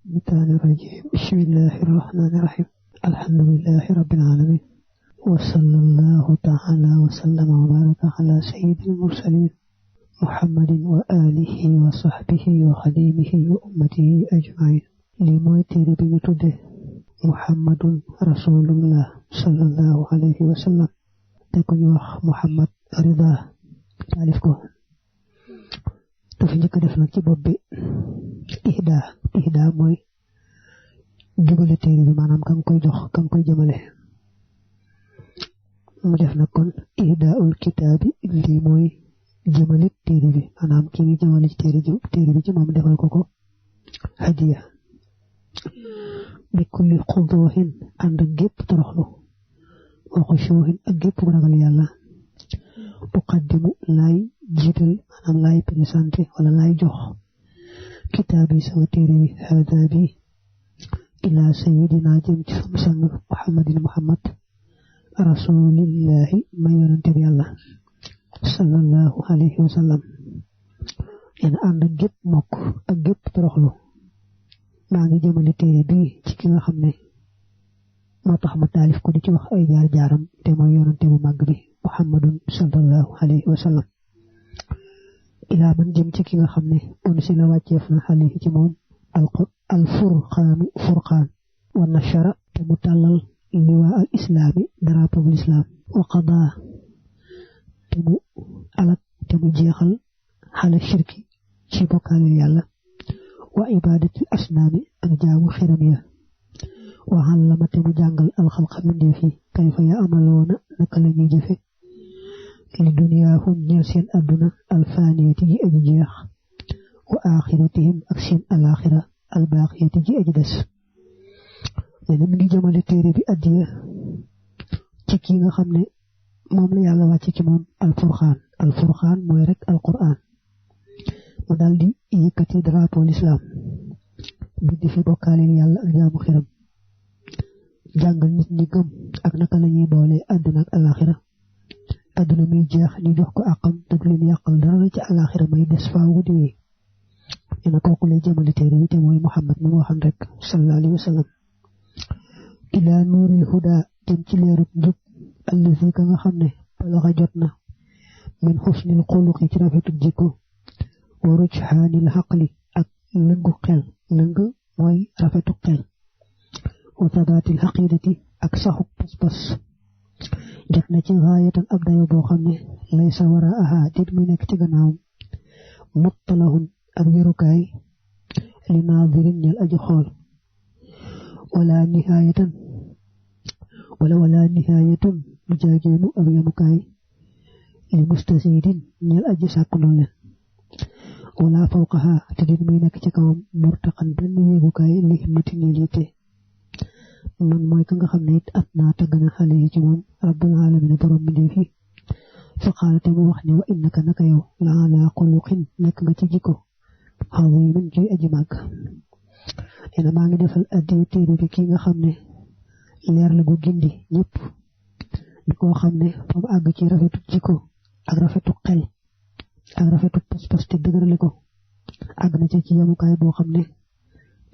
الشيطان الرجيم بسم الله الرحمن الرحيم الحمد لله رب العالمين وصلى الله تعالى وسلم وبارك على سيد المرسلين محمد وآله وصحبه وخديمه وأمته أجمعين لموتير بنتده محمد رسول الله صلى الله عليه وسلم تكون يوخ محمد رضا تعرفكو تفنجك دفنك ببي ihda moy jubale téré bi manam kam koy jox kam koy jëmele mu def nak kon ihdaul kitabi li moy jëmale téré bi manam ki ngi jëmale ci téré bi ci mom defal ko hadiya bi kulli khuduhin and gep toroxlu wa khushuhin ak gep ragal yalla uqaddimu lay jital manam lay présenté wala lay jox كتابي سوتيري هذا بي إلى سيدنا جمت مسلم محمد رسول الله ما ينتبه الله صلى الله عليه وسلم إن أنا جب مك أجب ترخلو ما نجمل تيري بي تكينا خمني ما تحمد تعرف كل شيء أي جار جارم تما ينتبه مقبي محمد صلى الله عليه وسلم إلى من جمت كينا خمني أنسل واجفنا عليه جموم الفرقان والنشر تمتلل لواء الإسلام دراب الإسلام وقضى تمو جيخل على الشرك شبكال يالا وعبادة الأصنام أنجاو خيرمية وعلم تمو جانجل الخلق من ديفي كيف يعملون نكالني جفي لدنياهم نيرسين أدنى الفانية جي أجيخ وآخرتهم أكسين الآخرة الباقية جي أجدس يعني من جمال تيري بي أدية تكينا خمني مملي على واتيكي مم الفرقان مويرك القرآن ودال دي يكتي درابو الإسلام بدي في بوكالين يالا أجام خيرم جانجل نت نيغم أك نكالني بولي أدنى الآخرة aduna mi jeex ñu jox ko akam te du leen yàqal dara ci alaxira may des faawu di ina kooku lay jëmale téere bi te mooy Muhammad mi waxam rek sallallahu alayhi wa sallam ila nuuril huda dem ci leerub njub allazi ka nga xam ne balaxa jot na min xusnil xuluqi ci rafetu jikko wa rujxaanil xaqli ak lëngu xel lëng mooy rafetu xel wa sabaatil xaqidati ak saxu pas-pas jot na ci gaayatan ab dayo boo xam ne lay sa wara aha dit muy nekk ci gannaawam muttalahun ab yarukaay li naadirin ñel aji xool wala nihayatun lu jaageenu ab yamukaay li mustasidin ñel aji sàkkundul leen wala fawqaha te dit muy nekk ci kawam murtaqan benn yéegukaay li himmati ñel yitte man mooy ka nga xam ne it at naa tàggana xale yi ci moom rabbul alamin borom mi def fi fa qaala te mu wax ne wa innaka naka yow la ala xuluqin nekk nga ci jikko azimin ci aji màgg ena maa ngi defal addi téere bi ki nga xam ne leer la gu gindi ñëpp di koo xam ne fa mu àgg ci rafetu jikko ak rafetu xel ak rafetu pas-pas te dëgërale ko àgg na ci yamukaay boo xam ne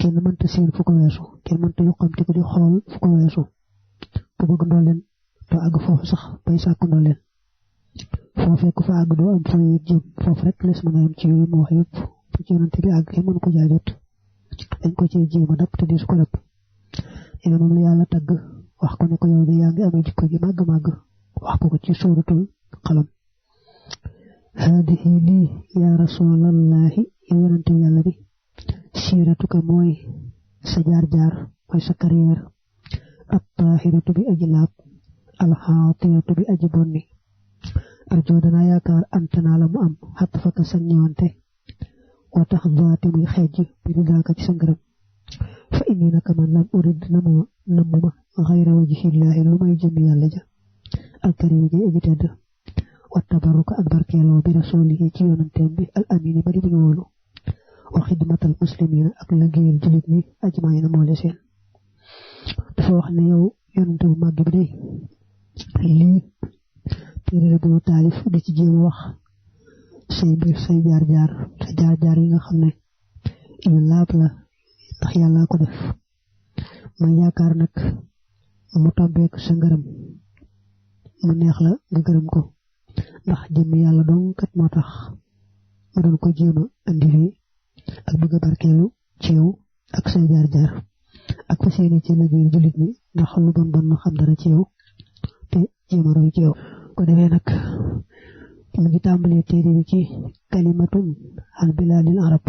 kenn mënta seen fu ko weesu kenn mënta yuqamti ko di xool fu ko weesu ku bëgg ndooleen doo àgg foofu sax bay sàkku ndooleen foo fekk fa àgg doo am fooy jëm foofu rek les mën a yem ci yooyu mu wax yëpp fu ci yonante bi àgg kenn mënu ko jaajot dañ ko ci jéema dab te dis ko dab ina moom la yàlla tagg wax ko ne ko yow de yaa ngi amee jikko ji màgg wax ko ci suuratul qalam haadihi lii yaa rasulallahi yow yonante yàlla bi siiratuka mooy sa jaar-jaar mooy sa carrière at-taahiratu bi aji laab al-xaatiratu bi aji bonni arjoo danaa yaakaar antanaa la mu am xatt faka sa ñëwante wa tax zaate muy xeej bi ridaaka ci sa ngërëm fa inni naka man lam urid namuma xayra wajhillaahi lu may jëm yàlla ja al-kariim ji aji tedd wa tabaruka ak barkeeloo bi rasuulihi ci yonanteem bi al-amiini bari bu ñu wóolu wa xidmatal muslimina ak liggéeyal jullit ñi ajmaina moo le seen dafa wax ne yow yonante bu màgg bi day lii téere bu taalif di ci jéem wax say mbir say jaar-jaar yi nga xam ne yu laab la ndax yàlla ko def may yaakaar nag mu tombeek sa ngërëm mu neex la nga gërëm ko ndax jëmm yàlla dong kat moo tax ma doon ko jéema andi fi ak bëgg a barkeelu ci yow ak say jaar-jaar ak fas yéene ci liggéey jullit ñi ndax lu bon bon nu xam dara ci yow te jéema roy ci yow ko defee nag mu ngi tàmbalee téere bi ci kalimatun an bilaadil arab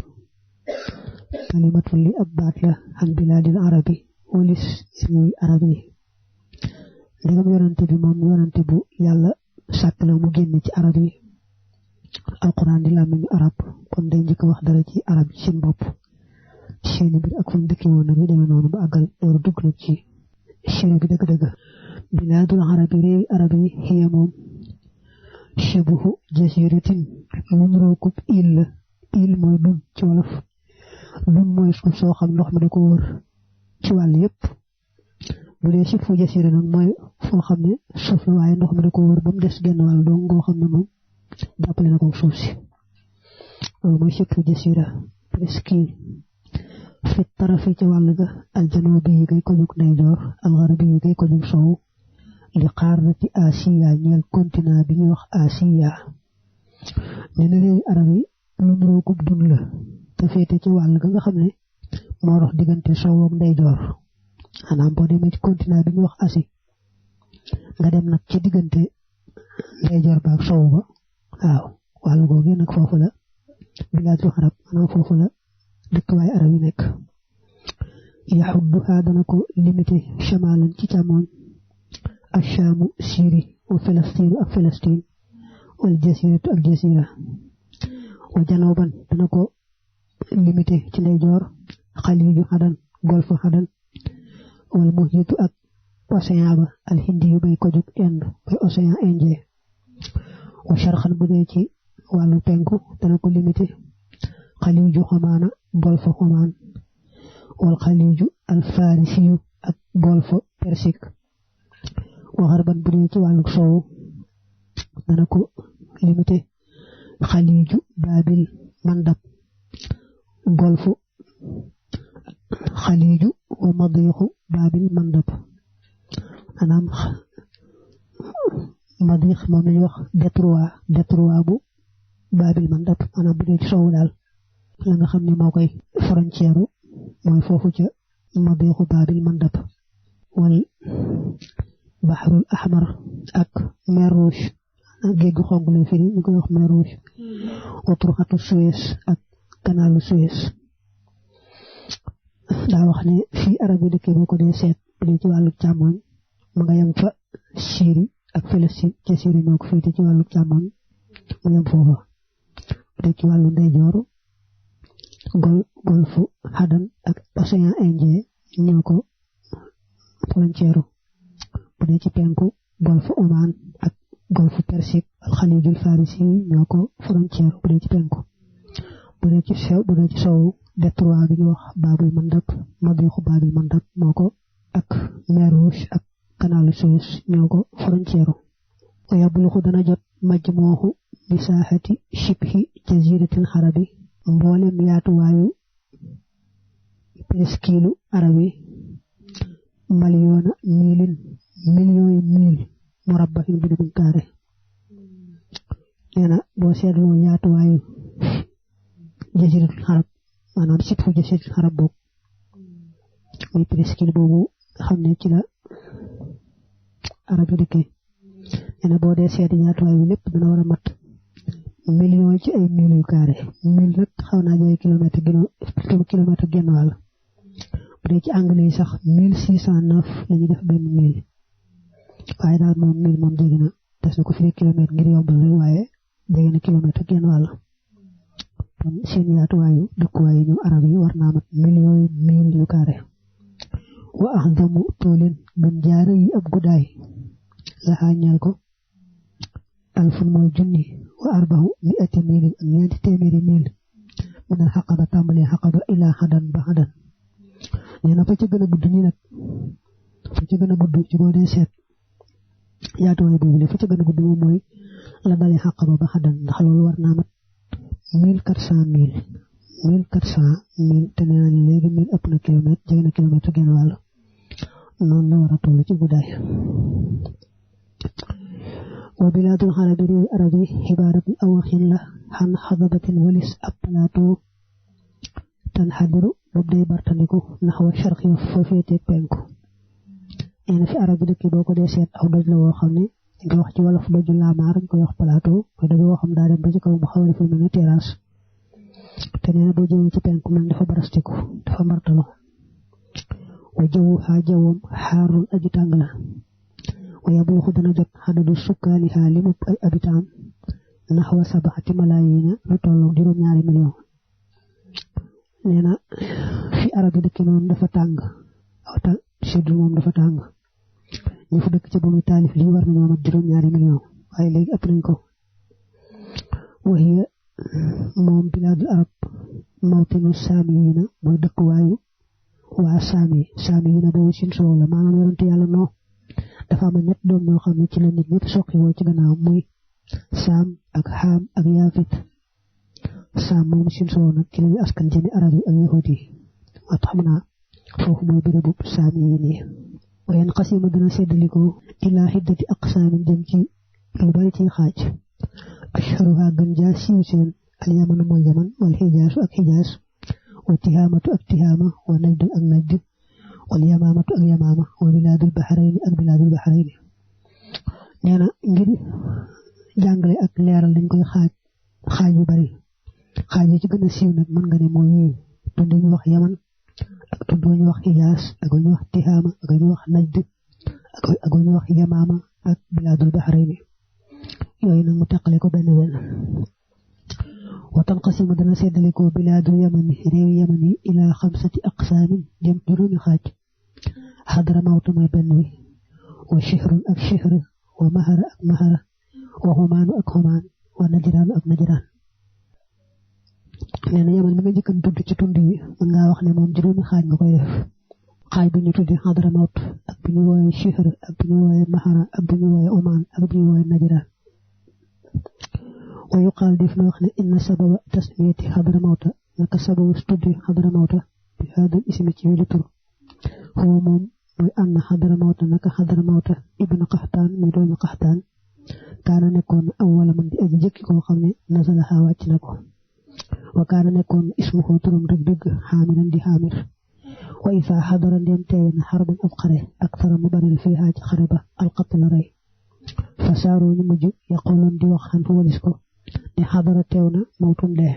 kalimatun li ab baat la an bilaadil arabi walis réewi arab yi ndegam yonante bi moom yonante bu yàlla sàkk la mu génn ci arab yi alquran di làmmiñu arab kon day njëkk wax dara ci arab yi seen bopp seeni mbir ak fuñ dëkkee woon nag ñu demee noonu ba àggal door dugg nag ci siré bi dëgg-dëgg bilaadul arabi réewi arab yi xiya moom shabuhu jasiratin lu nirookub il la il mooy dun ci wolof dun mooy suuf soo xam ndox mi da ko wër ci wàll yépp bu dee si fu jasira nag mooy foo xam ne suuf la waaye ndox mi da ko wër ba mu des genn wàll dong ngoo xam ne moom jàppale na ko suuf si loolu mooy si fu jasira presqu'île fi tarafi ci wàll ga aljanubi yi kay ko jóg ndeyjoor algarbi yi kay ko jóg sow li xaarati Asiya ñeel continent bi ñuy wax Asiya nee na réewi arab yi lu nirookub dun la te féete ci wàll ga nga xam ne moo dox diggante sow ak ndeyjoor xanaa boo demee ci continent bi ñuy wax Asie nga dem nag ci diggante ndeyjoor ba ak sow ba waaw wàll googu nag foofu la bilaadu arab maanaam foofu la dëkkuwaay arab yi nekk yaxudduha dana ko limité chamalan ci càmmoñ ashaamu Syrie wa Palestine ak Palestine wal jasiratu ak jasira wa janooban dana ko limité ci ndeyjoor xaliiju xadan golfu xadan wal muhitu ak océan ba al hindi yu bay ko jóg Inde bay océan Indien wa sharxan bu dee ci wàllu penku dana ko limité xaliiju xomaana golfu xomaan wal xaliiju al farisiyu ak golfu Persique wa xarban bu dee ci wàllu soowu dana ko limité xaliiju baabil mandab golfu xaliiju wa madiixu baabil mandab maanaam madiix moom lañuy wax détroit bu baabil mandab maanaam bu dee ci soowu daal la nga xam ne moo koy frontière mooy foofu ca madiixu baabil mandab wal baxarul ahmar ak mer rouge géej gu xonq la firi ñu koy wax mer rouge wa turxatu Suez ak kanalu Suez daa wax ne fii arab yi dëkkee boo ko dee seet bu dee ci wàllu càmmoñ ma nga yem fa Syrie ak Palestine ca Syrie moo ko féete ci wàllu càmmoñ mu yem foofa bu dee ci wàllu ndeyjoor golfu Aden ak océan Indien ñoo ko frontière bu dee ci penku golfu Oman ak golfu Persique al xalijul farisi ñoo ko frontière bu dee ci penku bu dee ci sow détroit bi ñu wax Babul Mandab madiixu Babul Mandab moo ko ak mer Rouge ak kanalu Suez ñoo ko frontière wa yabluxu dana jot majmuuxu misaaxati shibhi jaziratil xarabi mboolem yaatuwaayu presqu'île arabi million yi mil murabbahin bu dee carré nee na boo seetloo yaatuwaayu jasiratul xarab maanaam sit fu jasiratul xarab boobu muy presqu'île boobu xam ne ci la arab yi dëkkee nee na boo dee seet yaatuwaayu lépp dana war a mat million ci ay mil yu carré mil nag xaw naa jaay kilomètre genn wàll bu dee ci anglais yi sax 1609 la ñuy def benn mil waaye daal moom mil moom jege na des na ko fi kilomètre ngir yombal rek waaye jege na kilomètre genn wàll kon seen yaatuwaayu dëkkuwaayu ñu arab yi war naa mat million yi mil yu carré wa ahdamu toolin gën jaare yi ab guddaay la xaañal ko alfun mooy junni wa arbahu mi'ati mil ak ñeenti téeméeri mil min al xaqaba tàmbalee xaqaba ilaa xadan ba xadan nee na fa ca gën a gudd nii nag fa ca gën a gudd ci boo dee seet yaatuwaay boobu la fa ca gën a gudd moom mooy la dalee xaqaba ba xadan ndax loolu war naa mat 1400 mil 1400 mil te nee nañu léegi mil ëpp na kilomètre jege na kilomètre genn wàll noonu la war a toll ci guddaay wa bilaadul xarabi réewi arab yi xibaaratul awaxin la xan xadabatin walis ab plateau tan xadiru boobu day bartandiku naxwa sharqi fa féeteeg penku nee fi arab yi dëkk boo ko dee seet aw doj la woo xam ne nga wax ci wolof doju laamaar ñu koy wax plateau mooy doj woo xam daa dem ba ci kaw bu xaw a defal mel ne terrasse te nee na boo jëmee ci penku mel dafa barastiku dafa mbartalu wa jawu xaa jawam xaarul aji tàng la wa yabluxu dana jot xadadu sukkaaniha limub ay habitant naxwa sabaxati malaayina lu tollu juróom-ñaari million nee na fi arab yi dëkk moom dafa tàng awta sud moom dafa tàng ñu fa dëkk ca ba muy taalif lii war nañoo mat juróom-ñaari million waaye léegi ëpp nañ ko waxiya moom bilaadul arab mawtinu saamiyina mooy dëkkuwaayu waa saamiyina boobu sin soow la maanaam yonente yàlla noo dafa am ñett doom ñoo xam ne ci la nit ñëpp soqi woo ci gannaaw muy saam ak xaam ak yaafit saam moom sin soow nag ci lañu askan jëmi arab yi ak yahud yi moo tax xam naa foofu mooy bérébu saamiyin yi wayen xasima dina seddaliko ilaa xiddati aqsaamin jëm ci lu bari ci xaaj ashharuha gën jaa siiw seen al yamanu mooy yaman wal xijaasu ak xijaas wa tihaamatu ak tihaama wa najdun ak najd wal yamaamatu ak yamaama wa bilaadul bahrayni ak bilaadul bahrayni nee na ngir jàngale ak leeral dañ koy xaaj yu bari xaaj yi ci gën a siiw nag mën nga ne mooy yii tudd ñu wax yaman ak tudd ñu wax xijaas ak ñu wax tihaama ak ñu wax najd ak ñu wax yamaama ak bilaadul bahrayni yooyu nag mu teqale ko benn wa tanqasimu dana seddale ko bilaadul yamani réewi yamani ilaa 5 aqsaamin jëm juróomi xaaj xadramawt mooy benn wi wa shihrun ak shihr wa mahara ak mahara wa xumaanu ak xumaan wa najraanu ak najraan nee na yaman mi nga njëkkan tudd ci tund yi mën ngaa wax ne moom juróomi xaaj nga koy def xaaj bu ñu tuddi xadramawt ak bu ñu wooye shihr ak bu ñu wooye mahara ak bu ñu wooye xumaan ak bu ñu wooye najraan wa yuqaal def na wax ne inna sababa tasmiyati xadramawta naka sababu tuddi xadramawta bi haadal ismi ci wili tur huwa moom mooy anna xadramawta naka xadramawta ibnu qaxtaan muy doomu qaxtaan kaana nekkoon awwala man di aji jëkki koo xam ne nasalaha wàcc na ko wa kaana nekkoon ismuhu turam dëgg xaamiran di xaamir wa isa xadara ndem teewe na xarban ab xare ak tara mu baril fiihaa ci xare ba alqatla rey fa saaroo ñu mujj yaqoloon di wax xan fa walis ko ne xadara teew na mawtun dee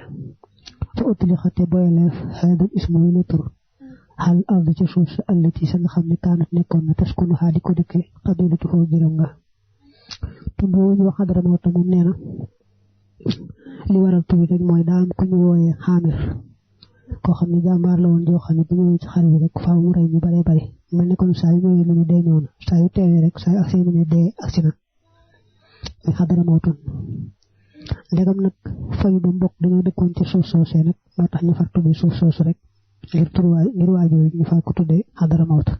fa utliqa te boyaleef haadal ismu wi la tur xal ard ca suuf sa allati sa nga xam ne kaanat nekkoon na taskunu xaa di ko dëkke qabilatu foo gërëm nga tund woo ñu wax xadara mawta moom nee na li waral tur rek mooy daa am ku ñu wooyee xaamir koo xam ne jàmbaar la woon joo xam ne bu ñëwee ci xare bi rek faaw mu rey ñu bare bare mel ne kon saa yu ñëwee lu ne dee ñëw na saa yu teewee rek saa yu agsee mu ne dee agsi na muy xadara mawtun ndegam nag fayu ba mbokk dañoo dëkkoon ci suuf soosee nag moo tax ñu far tudde suuf soosu rek ngir waajoo ñu far ko tudde xadara mawta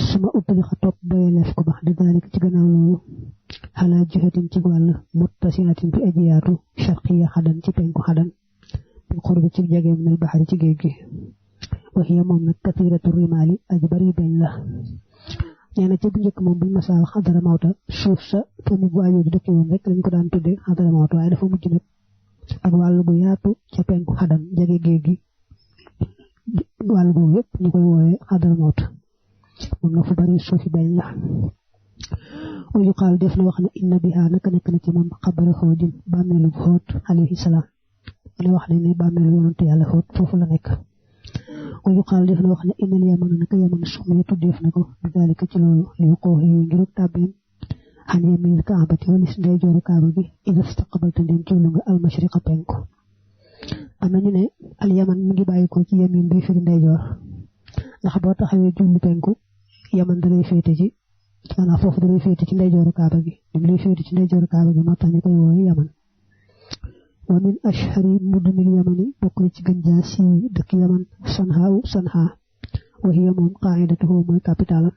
suma uppali xa topp boyeleef ko bax di daalika ci gannaaw loolu xalaa jihatin ci wàll muttasinatin bi aji yaatu sharqiya xadan ci penku xadan bi xurbi ci jegeem nal baxari ci géej gi waxiya moom nag kathiratu rimaali aji bari beñ la nee na ca bu njëkk moom buñ masaa wax xadara mawta suuf sa famille bu waajoo di dëkke woon rek lañ ko daan tudde xadara mawta waaye dafa mujj nag ak wàll bu yaatu ca penku xadan jege géej gi wàll boobu yëpp ñu koy woowe xadara mawta moom na fu bari suufi beñ la wa yuqaal def na wax ne inna biha naka nekk na ci moom xabara xoodin bàmmeelu xoot alayhi salaam ne wax ne bàmmeelu yonante yàlla xoot foofu la nekk wa yuqaal def na wax ne innal yamana naka yaman sumee tuddeef na ko bi daalika ci loolu li ko yi ngir tàbbeem xan yaminil kaabati walis ndey jooru kaaba bi ida staqbalta ndem jublu nga al mashriqa penku am nañu ne al yaman mi ngi bàyyi ko ci yamin bi firi ndey joor ndax boo taxawee jublu penku yaman da lay féete ci maanaam foofu da lay féete ci ndey jooru kaaba gi lim lay féete ci ndey jooru kaaba gi moo tax ñu koy woowe yaman wa min ashhari mudunil yamani bokk na ci gën jaa si dëkk yaman sanha wa hiya moom qaa'idatuhu mooy capitalam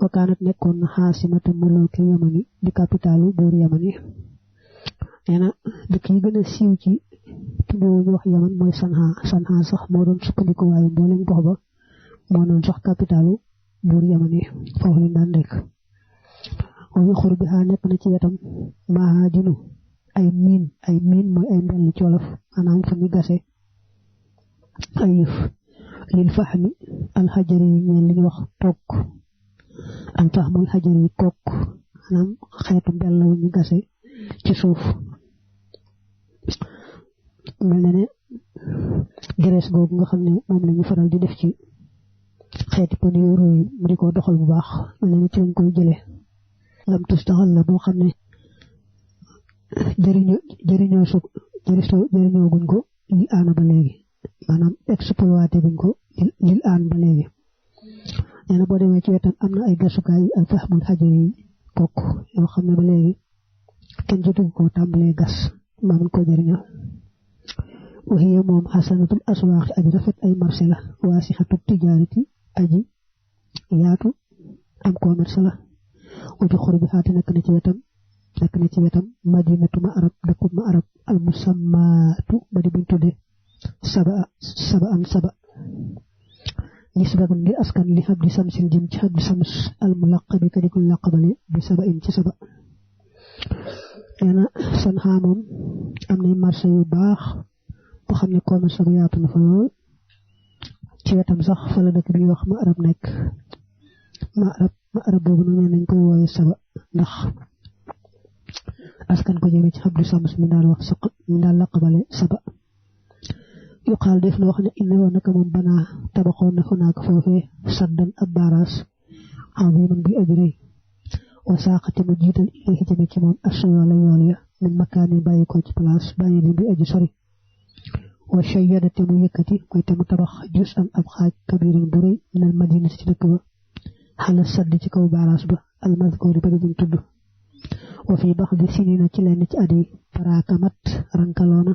wa kaanat nekkoon na xaasimata mulukil yamani di capitalu buur yaman yi nee na dëkk yi gën a siiw ci tund ñu wax yaman mooy Sanha sax moo doon sukkandiku waaye mboolem gox ba moo doon sax capitalu buur yaman yi foofu lañ daan nekk wa xur bi xaa nekk na ci wetam mahaadinu ay miin mooy ay mbell ci wolof maanaam fa ñu gase ay yëf lil fahmi alxajari yi ñeen li ñu wax tokk am fahmul xajari yi kokk maanaam xeetu mbell wu ñu gase ci suuf mel na ne graisse googu nga xam ne moom la ñu faral di def ci xeeti pën yooyu yi mu di ko doxal bu baax mel na ne ci lañ koy jëlee lam tustaxal la boo xam ne jëriñoo guñ ko li aana ba léegi maanaam exploité guñ ko lil aan ba léegi nee na boo demee ci wetam am na ay gasukaay al fahmul xajar yi kokk yoo xam ne ba léegi kenn jotuñ ko tàmbalee gas maa ngi ko jëriñoo waxiye moom xasanatul aswaaxi aji rafet ay marché la waasixatu tijaarati aji yaatu am commerce la ubi xur bi xaati nekk na ci wetam madinatu ma arab dëkkub ma arab al musammaatu ba di buñ tudde saba nisbatan li askan li xabdi samsin jëm ci xabdi sams al mulaqabi ka di ko laqabale bi saba in ci saba nee na Sanha moom am nay marché yu baax boo xam ne commerce bu yaatu na fa lool ci wetam sax fa la dëkk bi wax ma arab nekk ma arab boobu nag nee nañ koy wooye saba ndax askan ko jëme ci xabdi sams mi daal laqabale saba yuqaal def na wax ne inna woon naka moom banaa tabaxoon na xunaaka foofee saddan ab baaraas aziman bi ajrëy wa saaqate mu jiital ilayhi jëme ci moom asuyoola yool ya min makkaani bàyyi ko ci place bàyyi bi aji sori wa shayyada te mu yëkkati koy te mu tabax jus am ab xaaj kabirin bu rëy minal madina ci dëkk ba xala sadd ci kaw baaraas ba almadkoori ba di buñ tudd wa fi bax di sinina ci lenn ci at yi paraakamat rankaloona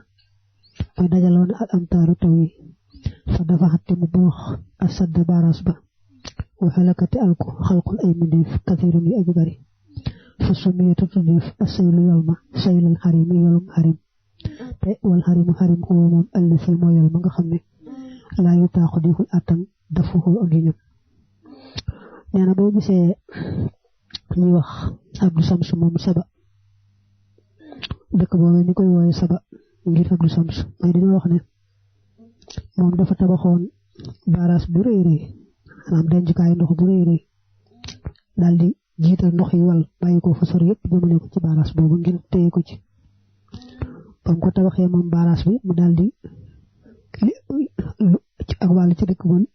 mooy dajaloona al amtaaru taw yi fa dafa xatte mu boox a sadd baaraas ba wa xelakati alku xalqul ay mbindeef kathirun yi aju bari fa sumiyatu tuddeef a saylu yolma saylal xarimi yolum xarim te wal xarimu xarim xoo moom allësi moo yolma nga xam ne laa yu taaxu diful attan dafu xoo ak ñam nee na boo gisee ñuy wax Abdu Sams moom saba dëkk boobu ñu koy wooye saba ngir Abdu Sams mooy dañoo wax ne moom dafa tabaxoon baaraas bu rëy rëy maanaam dencukaayu ndox bu rëy rëy daal di jiital ndox yi wal bàyyi ko fa sori yëpp jëmale ko ci baaraas boobu ngir téye ko ci bam ko tabaxee moom baaraas bi mu daal di ak wàll ci dëkk boobu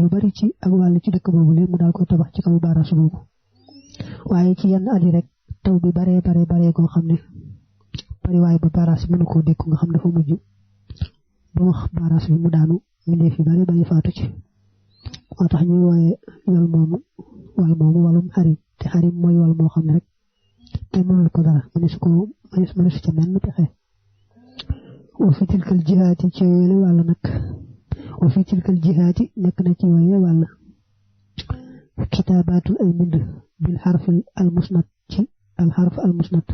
lu bari ci ak wàll ci dëkk boobu léegi mu daal koy tabax ci kaw baaraas boobu waaye ci yenn at yi rek taw bi baree koo xam ne bari waaye ba baaraas bi mënu koo dékku nga xam dafa mujj ba wax baaraas bi mu daanu mbindeef yi bari faatu ci moo tax ñuy wooye wal moomu walum xarim te xarim mooy wal moo xam ne rek te mënul ko dara mënu su ca menn pexe wa fi tilkal jihaati ci yooyule wàll nag wa fi tilkal jihaati nekk na ci yooye wàll kitaabatul ay mbind bil xarfil al musnad ci al xarf al musnad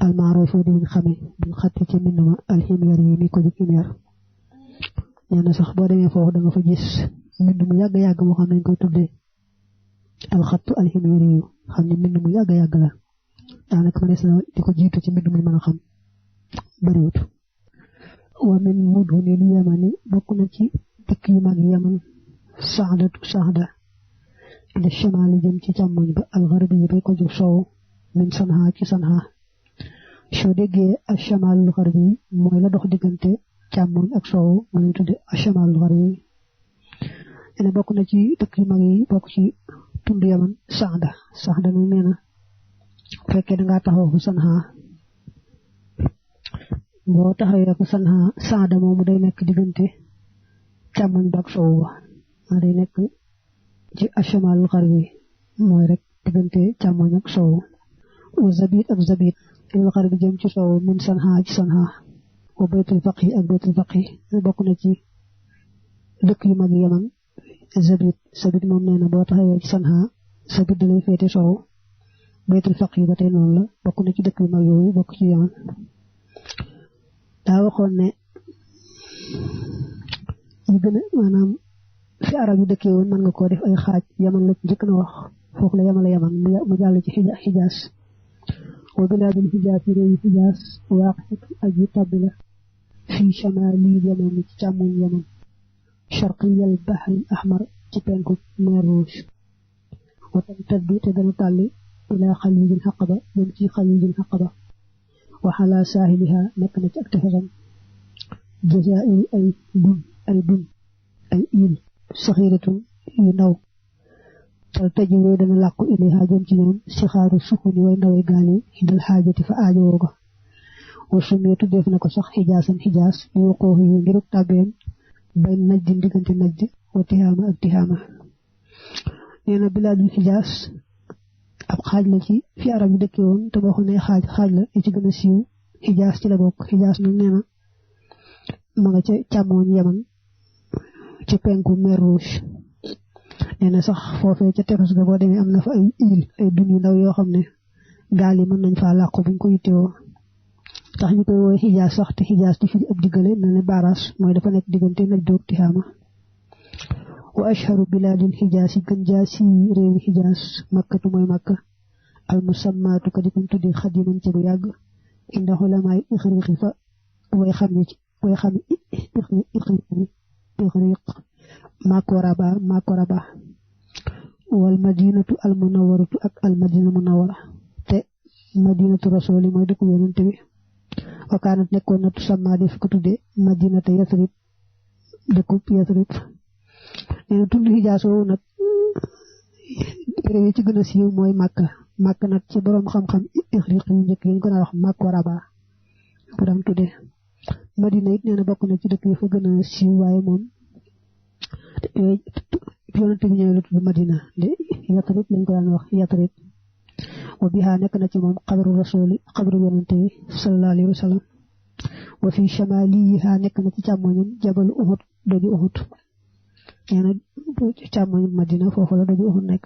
al maaruf di ñu xame bil xatti ci mbind ma al ximyar yi mi ko jóg ximyar nee na sax boo demee foofu da nga fa gis mbind mu yàgg moo xam nañ koy tuddee al xattu al ximyar yi xam ne mbind mu yàgg la daanaka mënees na di ko jiitu ci mbind mu mën a xam bariwut wa min mudhunil yamani bokk na ci dëkk yu mag yaman saxda ila shamaali jëm ci càmmoñ ba alxarbi yi bay ko jóg soow min Sanha ci Sanha soo déggee ashamaalul xarbi mooy la dox diggante càmmoñ ak soow mu lañ tudde ashamaalul xarbi ene bokk na ci dëkk yu mag yi bokk ci tund yaman saxda nu nee na fekkee dangaa taxaw fu Sanha boo taxawee fu Sanha saxda moomu day nekk diggante càmmoñ ba ak soow ba day nekk ci ashamaalul xarbi mooy rek diggante càmmoñ ak soow wa zabit ak zabit il xarbi jëm ci soow min Sanha ci Sanha wa baytul faqi ak baytul faqi bokk na ci dëkk yu mag yaman zabit moom nee na boo taxawee ci Sanha zabit da lay féete soow baytul faqi ba tey noonu la bokk na ci dëkk yu mag yooyu bokk ci yaman daa waxoon ne yi gën a maanaam fi arab yi dëkkee woon mën nga koo def ay xaaj yaman la njëkk na wax foofu la yamala yaman mu jàll ci xijaas wa bilaadul xijaas yi réewu xijaas waaqit aji tabbi la fii shamaali yaman ci càmmoñ yaman sharqiyal bahril ahmar ci penku mer rouge wa tamtaddu te dana tàlli ilaa xaliijil xaqaba jëm ci xaliijil xaqaba wa xalaa saahiliha nekk na ci ak tefesam jazaa'ir ay dun ay île saxiiratun yu ndaw tal taji wooy dana làqu ilayha jëm ci ñoom si xaaru suxuni way ndaway gaali hindal xaajati fa aajowoo ga wa sumeetu def na ko sax xijaasan xijaas yu waqooxu yi ngiruk tàbbeem bay najdi diggante najdi wa tihaama ak tihaama nee na bilaadul xijaas ab xaaj la ci fi arab yi dëkkee woon te boo xam ne xaaj la yi ci gën a siiw xijaas ci la bokk xijaas nag nee na ma nga ca càmmooñ yaman ci penku mer rouge nee na sax foofee ca tefes ga boo demee am na fa ay île ay dun yu ndaw yoo xam ne gaal yi mën nañ faa làqu buñ ko yittewoo tax ñu koy woowe xijaas sax te xijaas di firi ab diggale mel ne baaraas mooy dafa nekk diggante Najd ak Tihaama wa ashharu bilaadil xijaas yi gën jaa si réewi xijaas makkatu mooy makka al musammaatu ka di ko tuddi xadiman ci bu yàgg inda xulamaay ixriqi fa way xam ixriq makoraba wal madinatu al munawwaratu ak al madina munawwara te madinatu rasuli mooy dëkku yonent bi wa kaanat nekkoon na tusamma def ko tudde madinata Yasrib dëkku Yasrib nee na tudd xijaas woowu nag réew yi ci gën a siiw mooy Makka nag ci boroom xam-xam ixriq yu njëkk yi ñu ko daan wax makoraba ko daan tudde Madina it nee na bokk na ci dëkk yi fa gën a siiw waaye moom yonent bi ñëwee la tudd Madina de Yatrib lañ ko daan wax Yatrib wa biha nekk na ci moom xabru rasuli xabru yonent bi sallallahu alayhi wa sallam wa fi shamaliha nekk na ci càmmoñam jabal Uhud doju Uhud nee na ci càmmoñam Madina foofu la doju Uhud nekk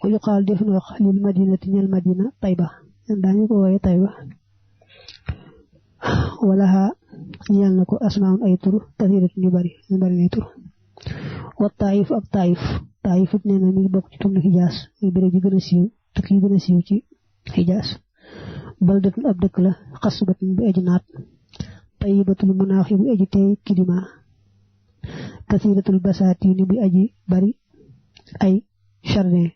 wa yuqaal def na wax lil madinati ñel Madina Tayba daañu ko wooye Tayba walaha ñeel na ko asmaam ay tur kasirat ñu bari nay tur wa taayif ak taayif it nee na mi ngi bokk ci tund xijaas muy béréb yi gën a siiw dëkk yi gën a siiw ci xijaas baldatun ab dëkk la xasbatun bu eji naat tayibatul munaaxi bu eji tey kilima kasiratul basaatini bu aji bari ay jardin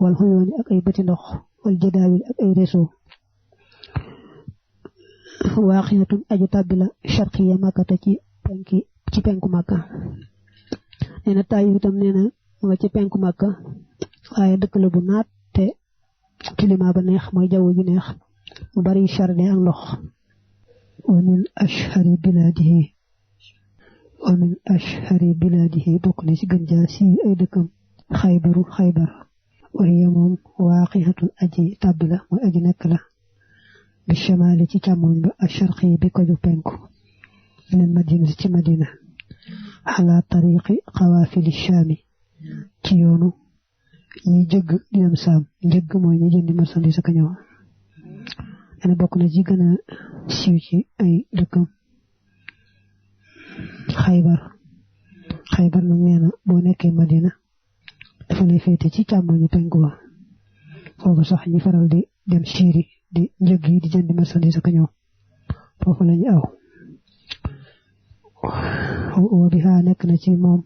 wal xuyooni ak ay bëti ndox wal jadaawil ak ay réseau waaxinatun aju tàbbi la sharqiya makkata ci penku makka nee na Taayif itam nee na mu nga ci penku makka waaye dëkk la bu naat te climat ba neex mooy jaww ji neex mu bari jardin ak ndox wa min ashhari bilaadihi bokk na ci gën jaa si ay dëkkam xaybar waaye moom waaqihatun aji tàbbi la mooy aji nekk la bi shamaali ci càmmoñ ba asharqi bi ko ju penku min madina ci madina ala tariqi xawaafili shaami ci yoonu ñi jëgg di dem saam njëgg mooy ñi jëndi marchandise ak ñëw ene bokk na ci gën a siiw ci ay dëkkam xaybar nag nee na boo nekkee madina dafa lay féete ci càmmoñu penku ba foofu sax ñi faral di dem siiri di njëg yi di jëndi marchandise ak ñëw foofu lañu aw wa biha nekk na ci moom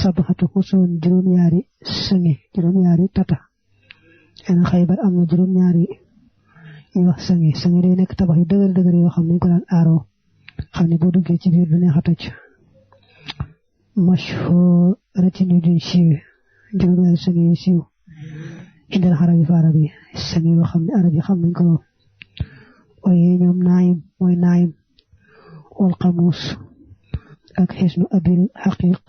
sabxatu xusoon juróom-ñaari tata ena Xaybar am na juróom-ñaari ñuy wax sange day nekk tabax yu dëgër yoo xam ne ñu ko daan aaroo xam ne boo duggee ci biir du neex a toj mashhuratin duñ siiwe juróom-ñaari sange yu siiw indal xarabi fa arab yi sange yoo xam ne arab yi xam nañ ko moom waaye ñoom naayim wal qamuus ak xisnu abil xaqiq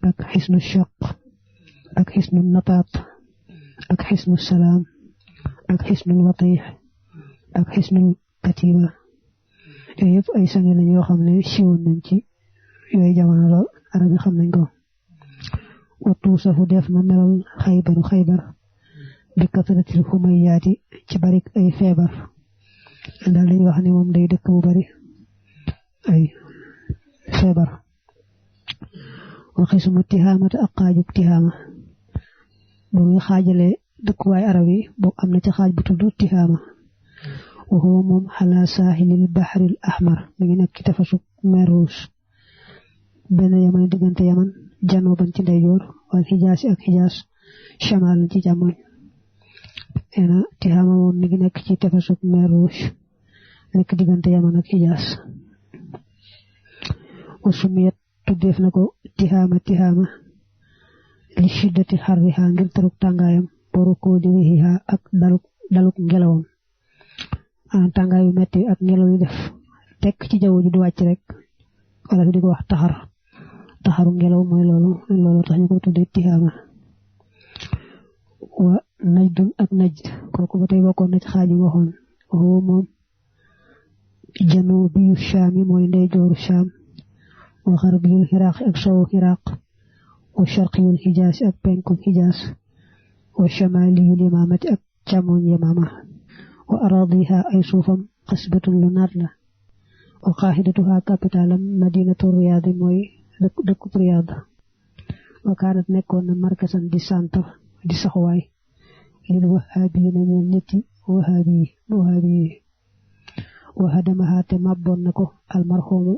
ak xisnu shaq ak xisnu nataat ak xisnu salaam ak xisnu watix ak xisnu katiba yooyu yëpp ay sange lañ yoo xam ne siiwoon nañ ci yooyu jamono lool arab yi xam nañ ko wa tuusafu def na melal xaybar bi kasratil xumayaati ci barik ay feebar daal dañuy wax ne moom day dëkk bu bari ay feebar waxi suma tihaamata ak xaajub tihaama bu muy xaajale dëkkuwaay arab yi boobu am na ci xaaj bu tudd tihaama wa huwa moom xalaa saaxilil baxril ahmar mi ngi nekk ci tefesu mer Rouge benn yaman diggante yaman januban ci ndeyjoor wal xijaas ak xijaas chamal ci càmmoñ ena tihaama moom mi ngi nekk ci tefesu mer Rouge nekk diggante yaman ak xijaas wa sumiyat tuddeef na ko tihaama li shiddati xarriha ngir taruk tàngaayam boru koo di rixiha ak daluk ngelawam tàngaayu metti ak ngelaw yu def tekk ci jaww ji du wàcc rek wala fi di ko wax taxaru ngelaw mooy loolu tax ñu koy tuddee tihaama wa najdun ak najd kooku ba tey bokkoon na ci xaaj yi waxoon woo moom janubiyu shaam yi mooy ndeyjooru shaam wa xarbiyul xiraaq ak sowu xiraaq wa sharqiyul xijaas ak penku xijaas wa shamaliyul yamaamati ak càmmoñ yamaama wa aradiha ay suufam xasbatun lu naat la wa qaahidatuha capitalam madinatu riyaad mooy dëkku riyaad wa kaanat nekkoon na markasan di centre di saxuwaay lil wahaabiyin ñoom ñetti wahaabi wa hadamaha te mabboon na ko almarxumu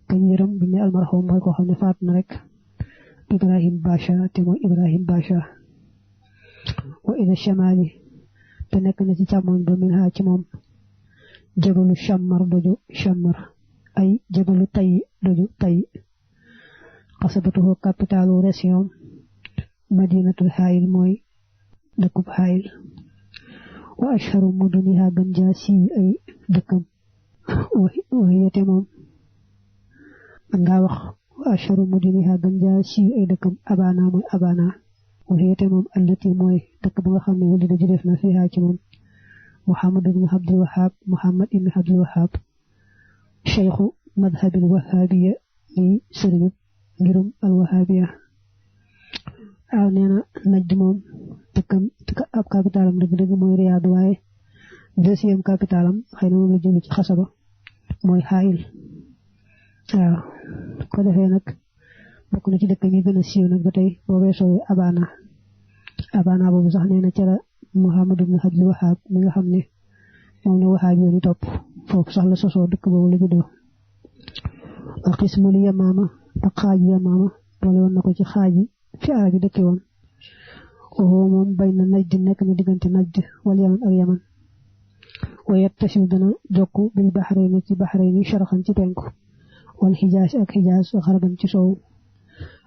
kañ yërëm bi ne almarxum mooy koo xam ne faat na rek Ibrahim Basha te mooy Ibrahim Basha wa ila shamali te nekk na ci càmmoñ ba min ha ci moom jabalu shammar doju shammar ay jabalu tay doju tay xasabatuhu capitalu région madinatul xaayil mooy dëkkub xaayil wa ashharu muduniha gën jaa siiw ay dëkkam wa yete moom man ngaa wax wa ashharu muduniha gën jaa siiw ay dëkkam abana mooy abana wa yete moom allati mooy dëkk ba nga xam ne wali da def na fiha ci moom Muhammad ibn Abdul Wahhab cheikhu madhabil wahhabiya ni sëriñu ngirum al wahhabiya aw nee na Najd moom dëkkam ab capitalam dëgg-dëgg mooy Riyad waaye deuxième capitalam xëy na moom la jël ci xasaba mooy Xaayil waaw ko defee nag bokk na ci dëkk yi gën a siiw nag ba tey boo weesoo abana boobu sax nee na ca la Muhammad ibn Abdul Wahhab mi nga xam ne moom la Wahhab yoonu topp foofu sax la sosoo dëkk boobu la juddoo ak xismul yamaama ak xaaji yamaama boole woon na ko ci xaaji fi arab yi dëkke woon oo moom bay na Najd nekk na diggante Najd wal yaman ak yaman wa yattasil dana jokk bil bahrayni ci bahrayni sharxan ci penku wal xijaas ak xijaas wa xaraban ci sow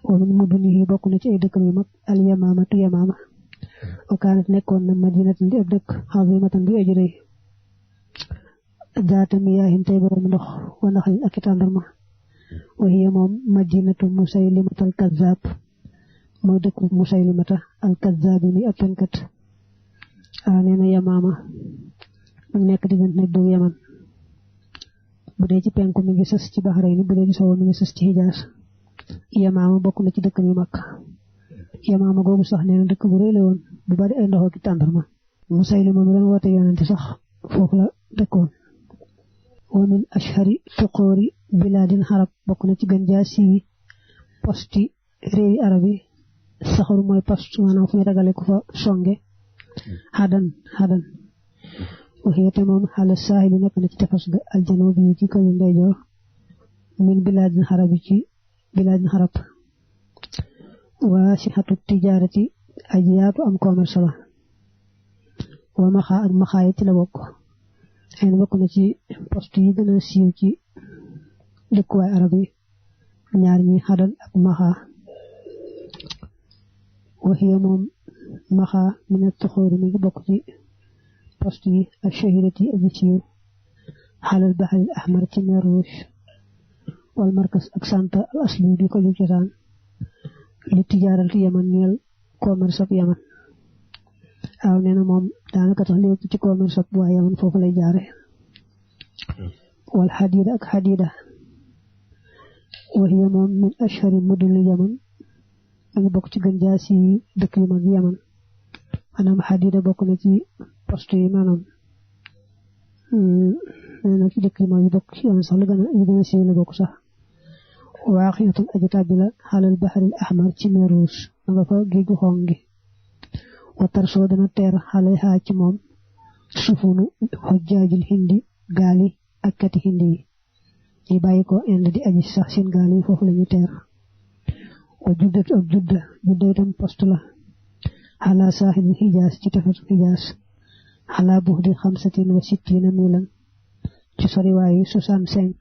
wa min mudunihi bokk na ci ay dëkkam yu mag al yamaamatu yamaama wa kaanat nekkoon na madinatan di ab dëkk azimatan bu aji rëy daata miyaahin tey borom ndox wa naxlin ak tàndarma wa hiya moom madinatu musaylimata al kazzab mooy dëkk musaylimata al kazzab mi ab fenkat nee na yamaama mu nekk diggante nag dog yaman bu dee ci penku mi ngi sës ci Bahrayn bu dee ci sowu mi ngi sës ci Hijaas yamaama bokk na ci dëkk yu mag yamaama googu sax nee na dëkk bu rëy la woon bu bari ay ndox ak tàndarma Musaylima mi doon woote yonente sax foofu la dëkkoon wa min ashhari tuqoori bilaadin xarab bokk na ci gën jaa siiwi posti réewi arab yi saxaru mooy post maanaam fu ñu ragale ku fa songe xadan waxeete moom xaala saahili nekk na ci tefas ga aljanubi yi ci kaw ndeyjoor min bilaadin xarab yi ci bilaadin xarab waa si xatu tijaarati aji yaatu am commerce la wa maxaa ak maxaa yi ci la bokk xëy na bokk na ci poste yi gën a siiw ci dëkkuwaay arab yi ñaar ñi xadan ak maxaa waxiya moom maxaa mi ne toxóori mi ngi bokk ci poste yi ak shahirati aji siiw xalal baxaril ahmar ci mer Rouge wal markas ak santa al asli bi ko lu cosaan li tijaarati yaman ñeel commerce ak yaman waaw nee na moom daanaka tax lépp ci commerce ak waa yaman foofu lay jaare wal xadida ak xadida waxiya moom min ashhari muduni yaman a ngi bokk ci gën jaa si dëkk yu mag yaman maanaam xadida bokk na ci poste yi maanaam nee na ci dëkk yi mooy bokk ci yoon sax lu gën a siiw la bokk sax waaxiyatun aju tàbbi la xalal baxaril ahmar ci mer Rouge ma nga fa géeju xong gi watar soo dana teer xale xaa ci moom sufunu xojjaajul hindi gaali ak kati hindi yi ñi bàyyi ko Inde di aji sax seen gaal yi foofu lañu teer wa juddatu ak judda itam poste la xalaa saaxil xijaas ci tefesu xijaas xalaa buux di 65 milan ci soriwaayu 65